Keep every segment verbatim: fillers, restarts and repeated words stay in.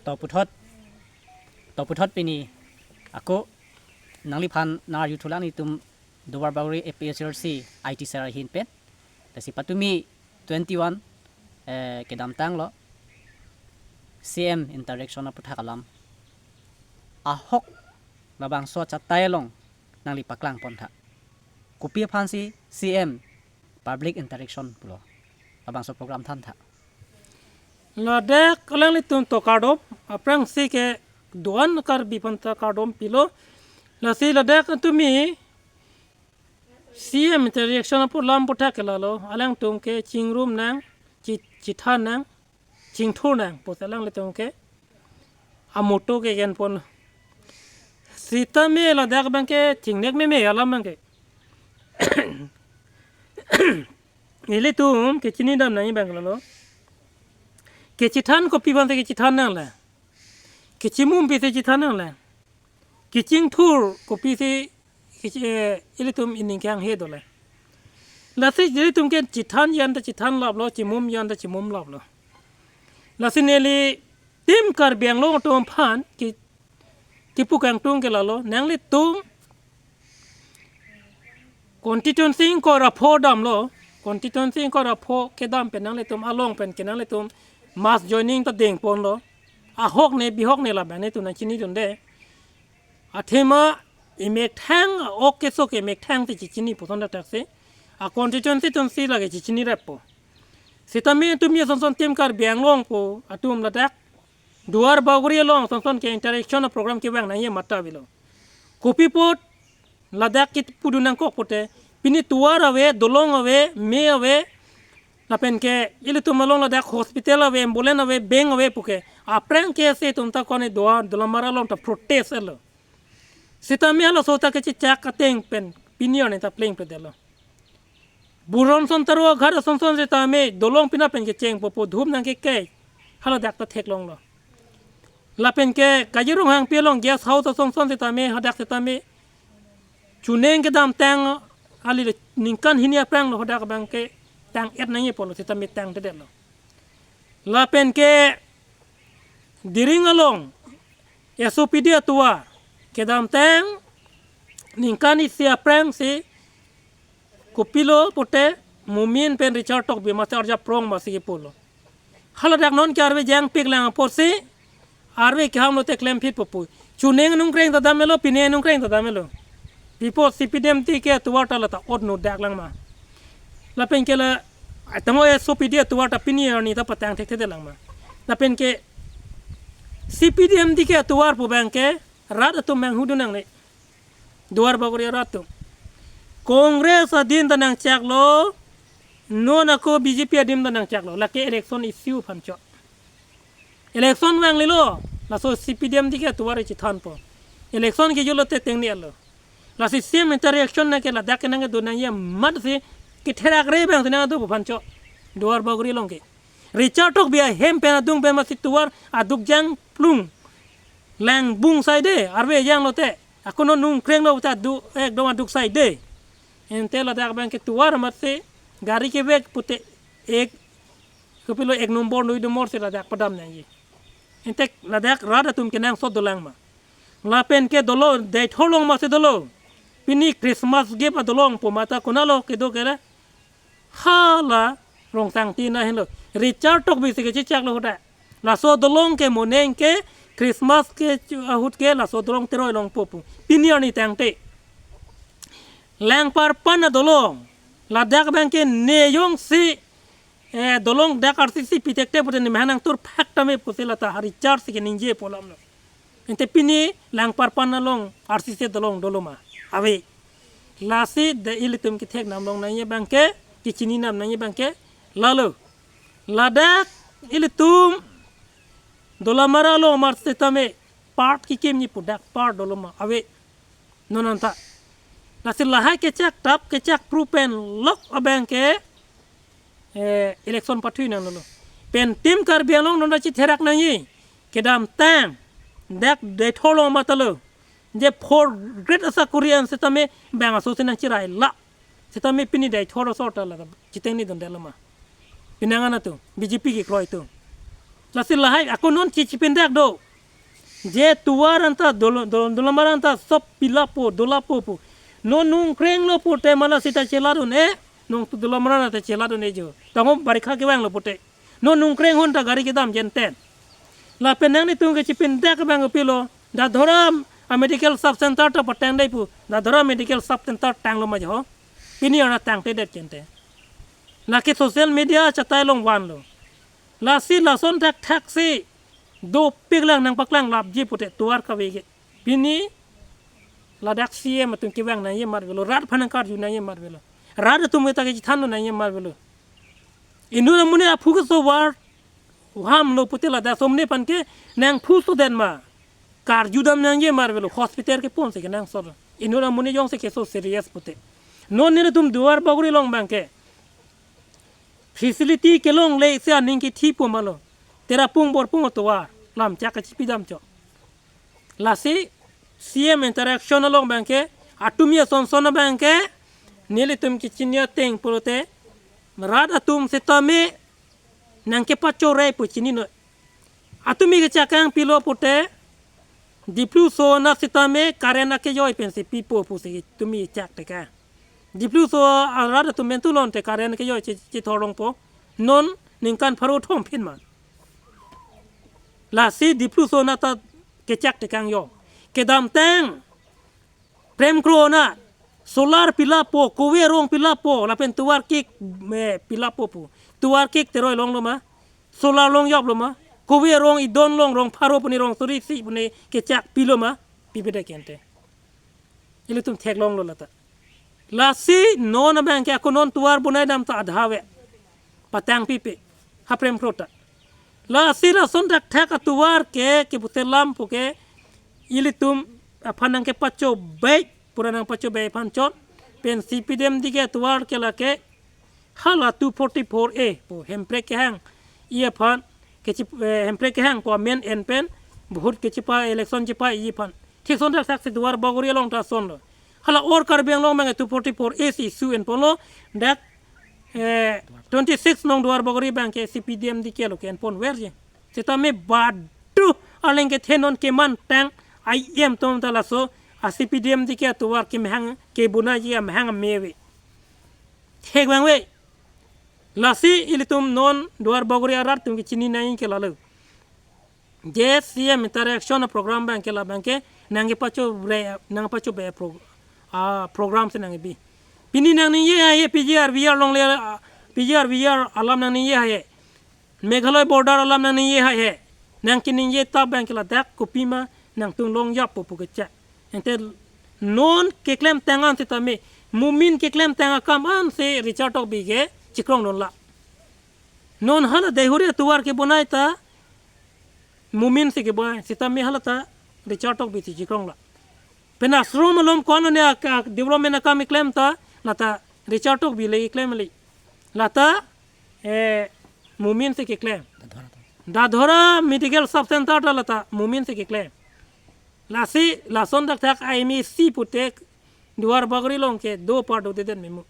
To puthot, to puthot pini ako nangliphan nangarjuthulang itum Duar Bagori A P H L C I T cell ahin pen. Lasi patumi twenty-one, eh, kedamtang lo C M interaction aputhak alam ahok labangso achatai along nangli paklang pon tha. Kopi aphansi C M public interaction pulo, labangso program than tha. Ladak alanglitum to kardom, aphrangsi ke do-an Karbi aphan ta kardom pilo. Lasi ladak tumi C M interaction apu lam aputhak ke lalo, alangtum ke chingrum nang, chi-, chithan nang, chingthur nang, pusi alanglitum ke amoto ke gen pon. Sitame ladak abangke chingnek meme alam abangke. Ilitum kechinidam nangji abang lalo. Kechithan kopi aphansi kechithan nangle. Kechimum pisi chithan nangle. Kechingthur kopisi kechi-, eh, ilitum ining kehang he dole. Lasi ilitum ke chithan jan ta chithan laplo, chimum jan ta chimum laplo. Lasi neli Team Karbi Anglong atum aphan ke, kepu kangtung ke lalo, nanglitum constituency ingkoi ra pho damlo, constituency ingkoi ra pho kedam pen nanglitum along pen ke nanglitum mass joining ta deng ponlo. Ahok ne bihok ne labang netum nangchinidunde. Athema emethang, ok keso ke emethang si chichini puson da taksi. A constituency atumsi lake chichini rap po. Sitame tumi ason son Team Karbi Anglong pu atum ladak Duar Bagori along ason son ke interaction a program kevang nangji matha avelo. Kopi apot ladak kipudun nangkok pute, pini tovar ave, dolong ave, me ave, lapen ke ilitum along ladak hospital ave, ambulance ave, bank ave puke. Aphrang ke si itum ta kone Duar, Dolamara along ta protest etlo. Sitame halaso ta kechechak ateng pen pini arni ta plengpledetlo. Buron son Tarua Ghat ason son sitame dolong pina pen kecheng popo, dhum nangkekei. Haladak ta theklonglo. Lapen ke Kajirong Hangpi along guest house ason son sitame, hadak sitame chuneng kedamtang, ali ningkan hini aphrang lo hadak abangke tang-et nangji pulo, sitame tangtedetlo. Lapen ke Diring along S O P D atovar kedamtang ningkan isi aphrangsi kopilo pute Momin pen Richard Tokbi masi arjap prong masi kepulo. Haladak non ke arve jangpik lang apotsi arve keham lote klemphit popo. Chuneng nungkreng ta damelo, pine nungkreng ta damelo. Pi apot C P D M T K atovar ta lata otnu dak lang ma. Lapen ke la atamo S O P D atovar ta pini arni ta patang thekthedet lang ma. Lapen ke C P D M T K atovar pu abangke rat atum manghudun nangne. Duar Bagori arat atum. Congress adin ta nangchaklo, non ako B J P adin ta nangchaklo. Lake election issue aphan chot. Election vanglelo, laso C P D M T K atovar chithan po. Election kejutlo te tengnelo. Lasi C M interaction nangke ladak ke nangkedo nangji amatsi ketherak re abangsi nangdo pu aphan chot. Duar Bagori along ke. Richard Tokbi ahem pen adung pen masi tovar aduk jangplung. Langbung saide, arve janglote. Ako non nungkrenglo ta du, ekdom aduk saide. Ante ladak abangke tovar amatsi gari kevek pute ek, kopilo ek nombor, dui nombor si ladak padam nangji. Ante ladak rat atum kenangsot dolang ma. Lapen ke dolo, Deithor along masi dolo. Pini Christmas gift adolong pu mata konatlo kedo kere. Hala Rongtang tina henlo. Richard Tokbi si kechechaklo hadak. Laso dolong ke moneng ke Christmas ke chu-, ahut ke laso dolong teroi longpo pu. Pini arni tangte. Langparpan adolong. Ladak abangke ne jongsi, eh, dolong dak R C C pitekte pute ne mahanang tur phak tame pusi lata ha Richard si keningje pu alamlo. Ante pini Langparpan along R C C dolong dolo ma? Ave. Lasi de ilitum ketheknam long nangji abangke, kechininam nangji abangke, lalo. Ladak ilitum Dolamara along mar sitame part kekimji pu dak part dolo ma? Ave. Non anta. Lasi lahai kechak tap kechak pru pen lok abangke, eh, election pathui nanglo. Pen Team Karbi Anglong non ta chitherak nangji. Kedamtang dak Deithor along matalo. Je fourth grade asakori an sitame bang aso si nangchirai la. Sitame pini Deithor asor ta la chitengnedundelo ma? Pinangan atum, B J P kekroi atum. Lasi lahai ako non chichipindak do. Je tovar anta dolo-, dolo-, Dolamara anta sob pilap po, dolap po pu. Non nungkreng lo pute mala sita chelat un-e, nong tu Dolamara anta chelat un-e jo. Tangho barikha kevang lo pute. Non nungkreng hon ta gari kedam jenten. Lapen nanglitum kechipindak abang kopilo. Dadhoram a medical sub center ta patang dai pu. Dadhoram medical sub center tanglo ma jo. Pini arna tangtedet kente. Lake social media chatai along vanlo. Lasi lason thakthak si dopik lang nangpaklang lapji pute tovar kave ke. Pini ladak C M atum kevang nangji mat avelo, rat aphan nangkarju nangji mat avelo. Rat atum kita kechethan nangji mat avelo. Inut amonit aphu keso var ham lo pute ladak somni aphan ke nangphu sodet ma. Karjudam nangji mat avelo, hospital kepon si kenangsot. Inut amonit jongsi keso serious pute. Non nelitum Duar Bagori along abang ke facility kelongle si aning kethi pu malo. Terapung Borpung atovar lam chak kachipidam chok. Lasi C M interaction along abang ke, atumi asonson abang ke, nelitum kechini ateng pulote, rat atum sitame nangkepachore pu chinino. Atumi kechak kangpilo pute, Dipluso anat sitame current akejoi pensi pipo pusi tumi chak tekang. Dipluso arat atum pen tulonte current akejoi che-, chethorlongpo. Non ningkan pharo thom phin ma. Lasi Dipluso anat ta kechak tekang jo. Kedamtang Prem Kro anat solar pilap po, kove arong pilap po, lapen tovar kek, eh, pilap po pu. Tovar kek teroi longlo ma, solar longjaplo ma, kove arong idon long, rong pharo puni, rong suri isi puni kechak pilo ma, pipedet kente. Ilitum theklonglo lata. Lasi non abang ke ako non tovar bonai dam ta adha ave. Patang pipe. Ha Prem Kro ta. Lasi lason thakthak atovar ke, keputelam pu ke, ilitum aphan nangkepacho baik, pura nangpacho baik aphan chot. Pen C P D M D K atovar ke lake, hala two forty-four A pu, hemprek kehang-i aphan, kechip-, eh, hemprek kehang pu amen en pen, vote kechipa, election chipaiji aphan. Thik son thakthak si Duar Bagori along ta sonlo. Hala or Karbi Anglong abang two forty-four A si issue enponlo, dak, eh, twenty-six nong Duar Bagori abang ke C P D M D K lo ke enpon verji. Sitame badu arleng kethe non kemantang I M atum ta laso a C P D M D K atovar kemahang kebonaiji amahang ameve. Thekvangve. Lasi ilitum non Duar Bagori arat atum kechini nangji ke lalo. Je C M interaction program abang ke labang ke nangkepacho bre, nangpacho bre pro-, ah, program si nangkebi. Pini nangningje hai P G R V R alongle, ah, P G R V R alam nangningje hai. Meghalaya border alam nangningje hai he. Nangkeningje ta abang ke ladak kopima nangtum longjappo pu kechak. Ante non keklemtang an sitame, Mumin keklemtang akam an si Richard Tokbi ke chikrong dunlo. Non hala Deihori atovar kebonai ta Mumin si kebonai, sitame hala ta Richard Tokbi si chikronglo. Pen ashram along ko-an ne ak-, ak-, development akam keklem ta, lata Richard Tokbi le keklem le. Lata, eh, Mumin si keklem. Dadhoram medical sub center ta lata Mumin si keklem. Lasi, lason thakthak I M A C pute Duar Bagori along ke do par do deden memu.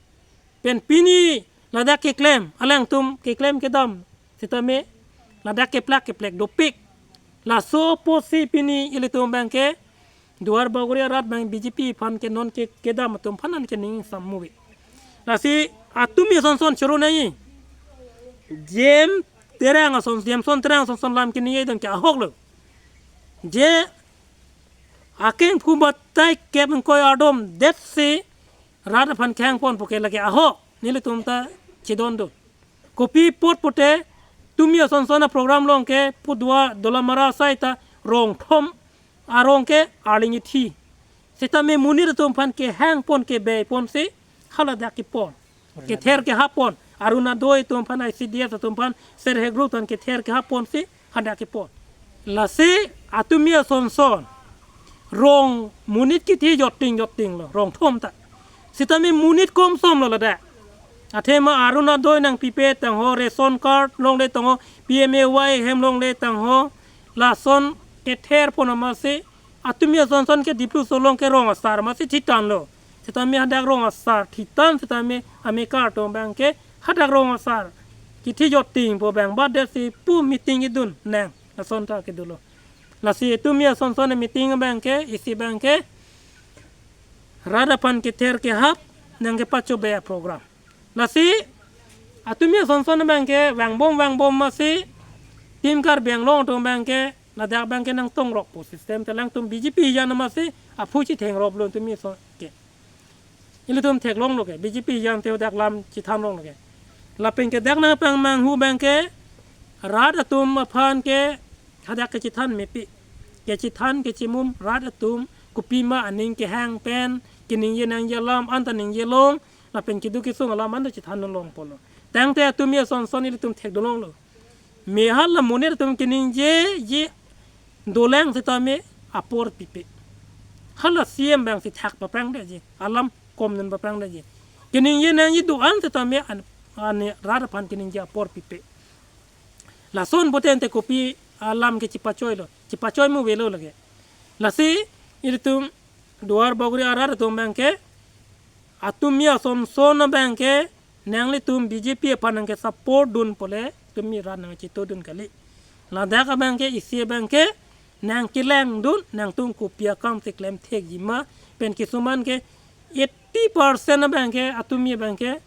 Pen pini ladak keklem, alangtum keklem kedam sitame ladak keplak keplek dopik. Laso apotsi pini ilitum abang ke Duar Bagori arat abang B J P aphan ke non ke kedam atum aphan an ke ning sam muvi. Lasi atumi asonson choro nangji. Jem Terang ason, Jameson Terang asonson lam keningje dun ke ahok lo. Je akeng phu batai kep ingkoi ardom det si rat aphan kehangpon pu ke lake ahok, nelitum ta chedondun. Kopi apot pute tumi asonson aprogram along ke pu Duar Dolamara asai ta rong thom arong ke arleng ithi. Sitame monit atum aphan kehangpon kebeponsi haladak kepon. Kether kehapon. Arunodoi atum aphan, I C D S atum aphan, self help group aphan kether kehaponsi hadak kepon. Lasi atumi asonson rong monit kithi joting joting lo, rong thom ta. Sitame monit komsom lo ladak. Athema Arunodoi nangpipe tangho, ration card longle tangho, P M A Y hem longle tangho, lason kether pon amatsi, atumi asonson ke Dipluso along ke rong asar amatsi thitan lo. Sitame hadak rong asar thitan, sitame amekar atum abang ke hadak rong asar kithi jot ting pu abang, bat det si pu meeting idun nang, lason ta kedolo. Lasi itum ya son son meeting abang ke, isi abang ke, rat aphan kether kehap, nangkepachobe program. Lasi, atum ya son son abang ke, vangbom vangbom masi, Team Karbi Anglong atum abang ke, ladak abang ke nangtongrok pu system, ta alangtum B J P jan masi, aphu chitheng rop lo atum ya son ke. Ilitum theklonglo ke, B J P jan te dak lam chithanlonglo ke. Lapen ke dak nangpangmanghu abang ke, rat atum aphan ke, hadak kechithan mepi. Kechithan kechimum, rat atum, kopima aning kehang pen, keningje nangji alam, anta ningje long, lapen keduk kesung alam anta chithan longpo lo. Tangte atum ya son son ilitum thekdunlonglo. Me hala monit atum keningjeji dolang setame apor pipe. Hala C M abang si thak paprang detji, alam komdun paprang detji. Keningje nangji do-an setame an, an rat aphan keningje apor pipe. Lason pute ante kopi alam ke chipachoi lo, chipachoi mu avelo lake. Lasi ilitum Duar Bagori arat atum abang ke, atum ya son son abang ke, nanglitum B J P aphan nangkesupport dun pule, tumi rat nangchito dun kali. Ladak abang ke, isi abang ke, nangkelang dun, nangtum kopi akam si klem thekji ma, pen kisuman ke, eighty percent abang ke, atum ya abang ke,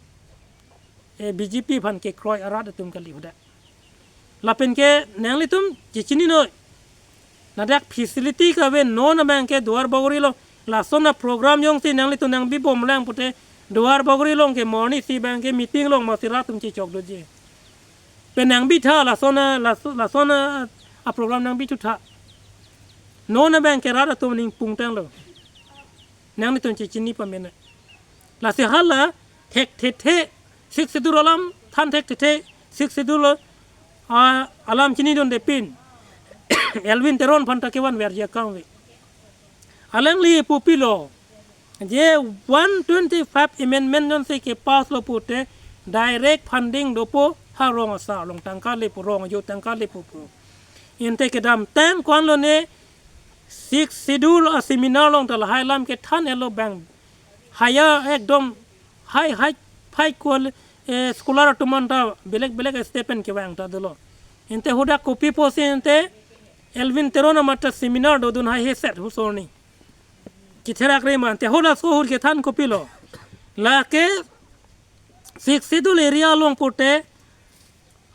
eh, B J P aphan kekroi arat atum kali huda. Lapen ke nanglitum chechinine. Ladak facility kave non abang ke Duar Bagori along. Lason aprogram jongsi nanglitum nangbibomlang pute Duar Bagori along ke morning si abang ke meeting along masi rat atum chechok doji. Pen nangbitha lason a, laso-, lason a, aprogram nangbithu tha. Non abang ke rat atum ning pungtanglo. Nanglitum chechini pamena. Lasi hala thekthekthe, Sixth Schedule alam than thekthekthe, Sixth Schedule, ah, alam chinidunde pin. Elwin Teron aphan ta kevanverji akam ave. Alangli pu pilo. Je one twenty-five amendment jongsi kepass lo pute direct funding dopo ha rong asar along, tangka lepo, rong ajo tangka lepo pu. Ante kedamtang ko-anlo ne Sixth Schedule aseminar along ta lahai alam kethan-etlo abang. Higher ekdom high, high, high qual-, eh, scholar atum anta belek belek step pen kevang ta dolo. Ante hadak kopi pusi ante Elwin Teron amat ta seminar dodun haihe set hu arni. Kitherak re ma ante hadak so ahut kethan kopilo. Lake Sixth Schedule area along pute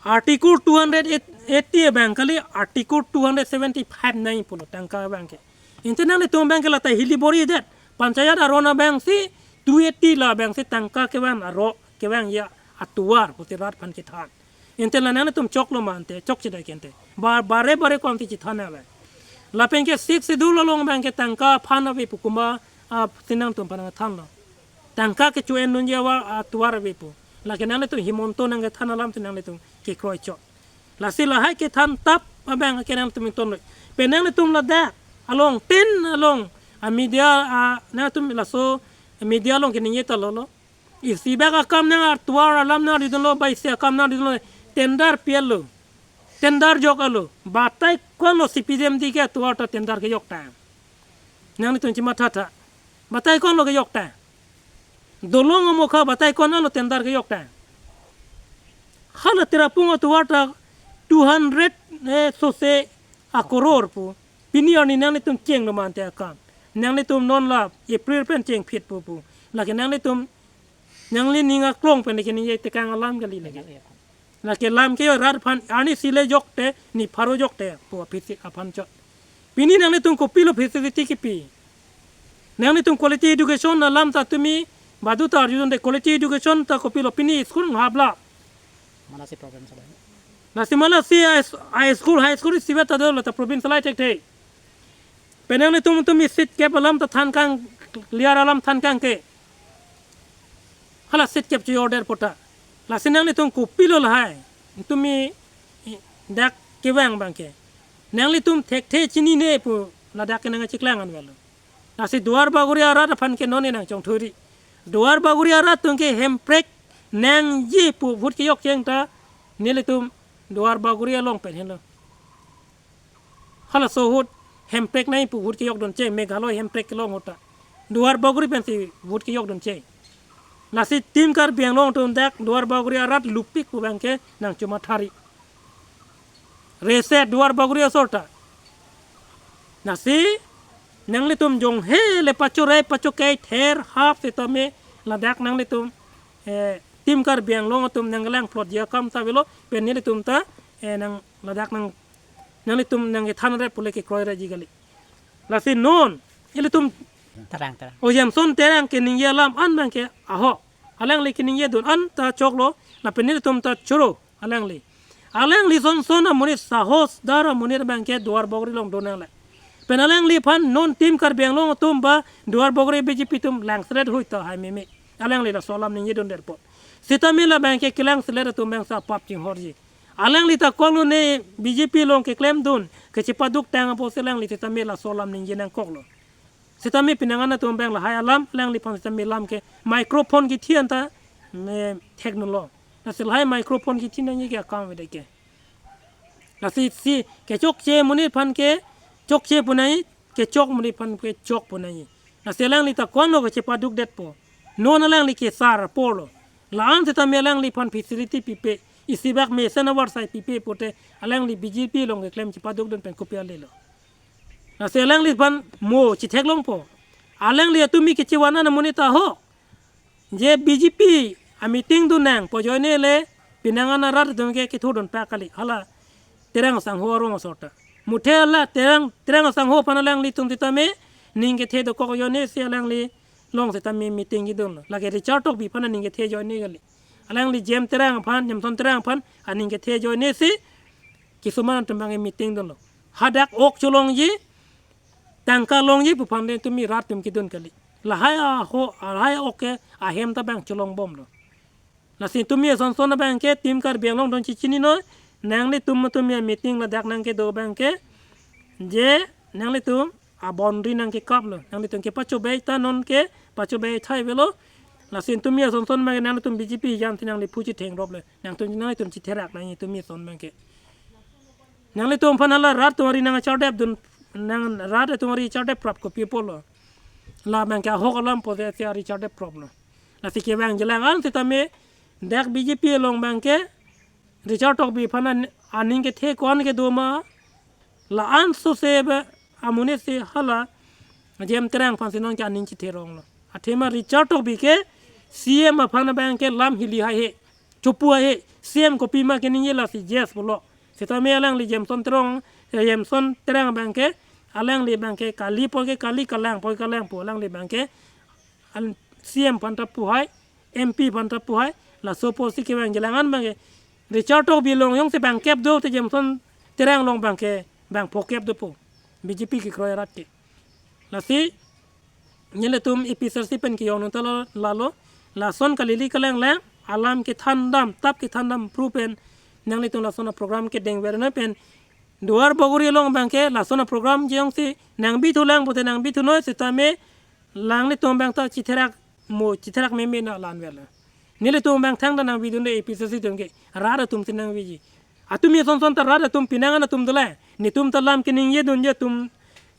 Article two hundred eighty abang kali, Article two hundred seventy-five nangji pulo tangka abang ke. Ante nanglitum abang ke lata hili bor-idet. Panchayat aron abang si two eighty la abang si tangka kevang aro, kevangji atovar pusi rat aphan kethan. Ante la nanglitum choklo ma ante, chokchedai ke ante. Ba-, bare bare ko-ansi chithan ave. Lapen ke Sixth Schedule along abang ke tangka aphan ave pu komat, ah, si nangtum aphan nangthanlo. Tangka kecho-endunji awa, ah, atovar ave pu. Lake nanglitum Himanta nangkethan alam si nanglitum kekroi chot. Lasi lahai kethan tap abang ke nangtum ingtonlo. Pen nanglitum ladak along tin along, ah, media, ah, nangtum laso media along keningje ta lolo. Isi bak akam nang atovar alam nangridunlo, ba isi akam nangridunlo, tender pi-etlo. Tender jok-etlo. Batai ko-anlo C P M D ke atovar ta tender kejok tang. Nanglitum chimatha tha. Batai ko-anlo kejok tang. Dolong amokha batai ko-anlo tender kejok tang. Hala Tirapung atovar ta two hundred, eh, sose akoror pu. Pini arni nanglitum chenglo ma ante akam. Nanglitum non la April pen chengphit pu pu. Lake nanglitum nanglining aklong pen lake ningje tekang alam kali lake. Lake lam ke rat aphan arnisi le jokte, ni pharo jokte pu aphi aphan chot. Pini nanglitum kopilo facility kipi. Nanglitum quality education alam ta tumi badu ta arjudunde, quality education ta kopilo, pini school hapla. Mana si problem sa abang? Lasi mana si a, a school, high school isivet ta dolo ta problem salai thekthe. Pen nanglitum tumi seat cap alam ta thankang, clear alam thankang ke. Hala seat cap chi order pota. Lasi nanglitum kopilo lahai. Tumi dak kevang abang ke. Nanglitum thekthe chinine pu ladak ke nangchiklang an avelo. Lasi Duar Bagori arat aphan ke non nangchongthuri. Duar Bagori arat atum ke hemprek nangji pu vote kejok cheng ta nelitum Duar Bagori along pen henlo. Halaso ahut hemprek nangji pu vote kejokdun cheng, Meghalaya hemprek kelong ahut ta. Duar Bagori pensi vote kejokdun cheng. Lasi Team Karbi Anglong atum dak Duar Bagori arat lupik pu abangke nangchomathari. Rese Duar Bagori asor ta. Lasi nanglitum jonghe le pachore pachokei ther hap setame ladak nanglitum, eh, Team Karbi Anglong atum nanglang plot ya kam ta avelo, pen nelitum ta, eh, nang ladak nang nanglitum nangkethan re pule kekroireji kali. Lasi non ilitum Terang, terang. O Jameson Terang keningje alam an abangke ahok. Alangli keningjedun an ta choklo, lapen nelitum ta choro alangli. Alangli son son amonit sahos dar amonit abangke Duar Bagori along do nangle. Pen alangliphan non Team Karbi Anglong atum ba Duar Bagori B J P atum langselet hui ta hai meme. Alangli laso alam ningjedundet apot. Setame la abangke kelangselet atum abang sa pap chinghorji. Alangli ta konglo ne B J P along keklemdun, kechepaduk tang apotsi alangli setame laso alam ningje nangkoklo. Setame pinangan atum abang lahai alam, alangliphan setame lam ke microphone kithi anta, me, theknolo. Lasi lahai microphone kithi nangji ke akam avedet ke. Lasi si kechokche amonit aphan ke chokche pu nangji, kechok amonit aphan ke chok pu nangji. Lasi alangli ta konglo kechepadukdetpo. Non alangli ke sar apor lo. La-an setame alangliphan facility pipe, isibak mesen avarsai pipe pute alangli B J P along keklem chepadukdun pen kopi ale lo. Lasi alangliphan mo chitheklongpo. Alangli atumi kechevan an amonit ta ho. Je B J P ameeting dun nangpo ajoine le pinangan arat atum ke kethurdun pak kali. Hala Terang asangho arong asor ta. Muthe hala Terang, Terang asangho aphan alanglitum setame ning kethe dokok ajoine si alangli along setame meeting kedun. Lake Richard Tokbi aphan aning kethe ajoine kali. Alangli Jem Terang aphan, Jameson Terang aphan aning kethe ajoine si kisuman atum abang meeting dunlo. Hadak ok cholongji, tangka longji pu aphan le tumi rat atum kedun kali. Lahai aho, lahai ok ke ahem ta abang cholongbomlo. Lasi tumi ason son abang ke Team Karbi Anglong don chichinino, nanglitum tumi ameeting ladak nangkedo abang ke, je nanglitum aboundary nangkekaplo, nanglitum kepachobei ta non ke pachobei thai avelo. Lasi tumi ason son abang ke nanglitum B J P jan si nangli phu chithengroplo, nangtum nanglitum chitherak nangji tumi ason abang ke. Nanglitum aphan hala rat atum ari nangchardepdun, nang rat atum ari chardepprap kopi apotlo. La abang ke ahok alam pote si ari chardeppraplo. Lasi kevangjilang an setame dak B J P along abang ke Richard Tokbi aphan an-, aning kethe ko-an kedo ma, la-an sose ba amonit si hala Jem Terang aphan si non ke aning chitheronglo. Athema Richard Tokbi ke C M aphan abang ke lam hili haihe, chopu haihe, C M kopima keningje lasi yes pulo. Setame alangli Jameson Terang, eh, Jameson Terang abang ke, alangli abang ke kali apot ke kali, kalang apot ke kalang pu, alangli abang ke al-, C M aphan ta pu hai, M P aphan ta pu hai, laso apotsi kevangjilang an abang ke Richard Tokbi along jongsi bangkep do te Jameson Terang along abang ke bangphokep dopo, B J P kekroi arat ke. Lasi nelitum A P H L C pen kejongdun ta lo, lalo, lason kalili kalanglang alam kethandam, tap kethandam pru pen nanglitum lason aprogram kedengver noi pen Duar Bagori along abang ke lason aprogram jongsi nangbithulang pute nangbithunoi setame alanglitum abang ta chitherak mo, chitherak meme na la-an avelo. Nelitum abang thangta nangvidunde A P H L C atum ke, rat atum si nangviji. Atumi ason son ta rat atum pinangan atum dolang. Netum ta lam keningjedunji atum,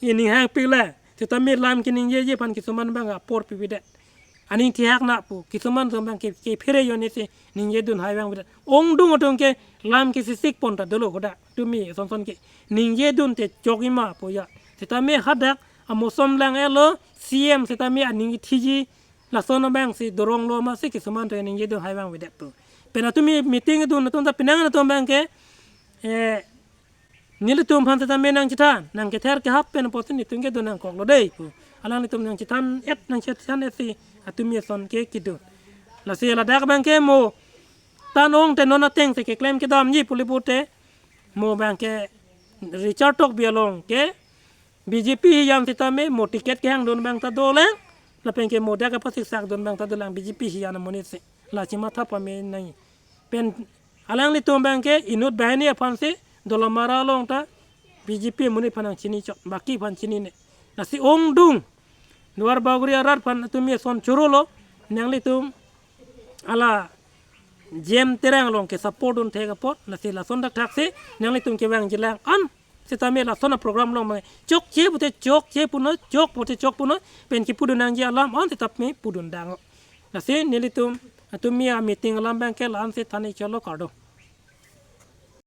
ining hangpiklang. Setame lam keningjeji aphan kisuman abang apor pivedet. Aning thihak na pu, kisuman atum abang ke, kephere ajoine si ningjedun hai vangvedet. Ongdung atum ke lam kesisik pon ta dolo kodak. Tumi ason son ke ningjedun te chokji ma pu ya. Setame hadak amosom lang-etlo, C M setame aning kethiji, lason abang si doronglo ma si kisuman atum ningjedun hai vangvedet pu. Pen atumi meeting dun atum ta pinangan atum abang ke, eh, nelitum aphan setame nangchethan, nangkether kehap pen apotsi netum kedun nangkoklo dei pu. Alanglitum nangchethan-et, nangchethan-et si atumi ason ke kedun. Lasi ladak abang ke mo tan ong te non ateng si keklem kedamji pule pute mo abang ke Richard Tokbi along ke B J P hijan setame mo ticket kehangdun abang ta dolang. Lapen ke mo dak kepasiksakdun abang ta dolang B J P hijan amonit si. La chematha pame nangji. Pen alanglitum abang ke inut banghini aphan si Dolamara along ta B J P amonit aphan nangchinichot, baki aphan chinine. Lasi ongdung Duar Bagori arat aphan atumi ason chorolo, nanglitum hala Jem Terang along kesupport dunthek apot, lasi lason thakthaksi nanglitum kevangjilang an setame lason aprogram along abang chokche pute chokche punoi, chok pute chok punoi, pen kepudun nangji alam an setame pudun dang. Lasi nelitum, tumi a meeting alam abangke la-ansi than-ik chotlo, kardom.